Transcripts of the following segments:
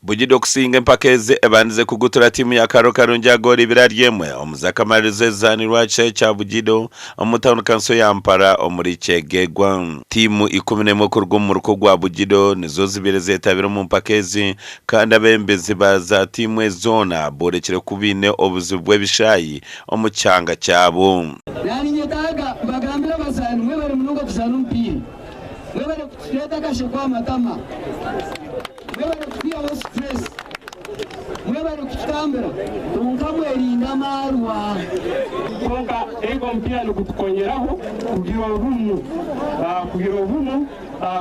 Bugido okusinga empaka ezi ebandize kugutura tiimu ya Karo Karungi aha goolo ibiri ahari emwe omu z'akamaririzo ezizaanirwe aha kishaayi kya Bugido omu tauni kanso ya Mpara omuri Kyegegwa. Tiimu 11 kuruga omu muruka ogwa Bugido nizo zibaire zetabire omu mpaka ezi kandi abeebembezi ba za tiimu ezi zoona boorekire ku baine obuzibu bw'ebishaayi omu kyanga kyabo. Naaninyetaaga mbagambire abazaani mwebare munonga kuzaana omupiira. Mwebare kutureeta akasheko aha matama. Mwebare kutwihaho stress. Mwebare kututambira. Kwonka mwerinde amaarwa. Kwonka ego omupiira nigutukonyeraho kugira obumu, kugira obumu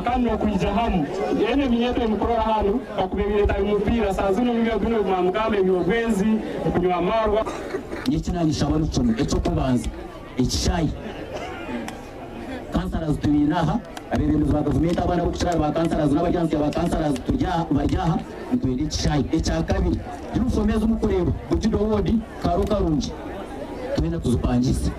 kandi n'okwija hamu. Enu eminyeeto ei mukurora hanu kakuba ebaire etari mupiira saaha zinu nibyo binu ebi mwamugamba eby'obwenzi, okunywa amaarwa. Eki naanishaba ni kimwe, eky'okubanza ekishaayi Councillors tubiine aha, abeebembezi ba gavumenti abandi abarikukira ahari ba councillors n'abari ahansi ya ba councillors turi aha bari aha nitwenda ekishaayi. Ekyakabiri, yunifoomu ezi murikureeba, Bugido ward, Karo Karungi, twena tuzipangise.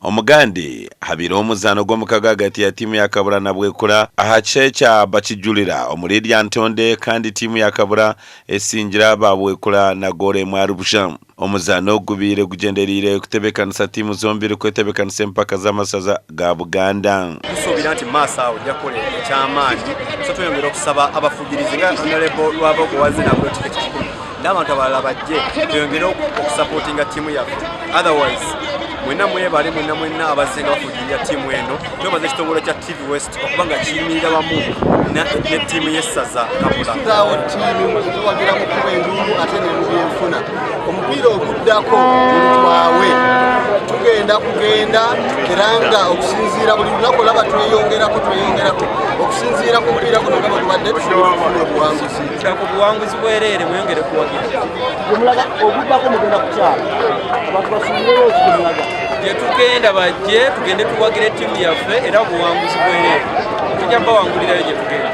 Omugandi, Habaireho omuzaano gw'omukago ahagati ya tiimu ya Kabura na Bwekura aha kishaayi kya Bakijulira omuri Lyantonde kandi tiimu ya Kabura esingire aba Bwekura na goolo emwe ahari busha. Omuzaano ogu gubaire gugyendereire kutebeekanisa tiimu zombiri kwetebeekanisa empaka z'amasaza ga Buganda. Tusuubira nti mumaaso aho ojja kukora eky'amaani so tweyongera okusaba abafugirizi nga Honourable Rwabogo owazze nagula tiketi kikumi n'abantu abalala bajje tweyongere okusapootinga ttiimu yaffe otherwise mwena mwebale mwena mwena abazze nga bafugirira ttiimu eno twebaza ekitongole kya TV West okuba nga kiyimirira wamu ne ttiimu y'essaza Kabula. Awo ttiimu tuwagira mu kuba enduulu ate ne mu byenfuna. Omupiira oguddako gulitwawe tugenda kugenda era nga okusinziira buli lunaku olaba tweyongerako tweyongerako okusinziira ku mupiira guno nga bwe gubadde tusobola okufuna obuwanguzi. Ku buwanguzi bwereere mweyongere kuwagira. Gwemulaga oguddako mugenda kukyala abantu basuubireyo ki gwemulaga? Gye tugenda bajje tugende tuwagire ttiimu yaffe era buwanguzi bwereere tujja bawangulirayo gye tugenda.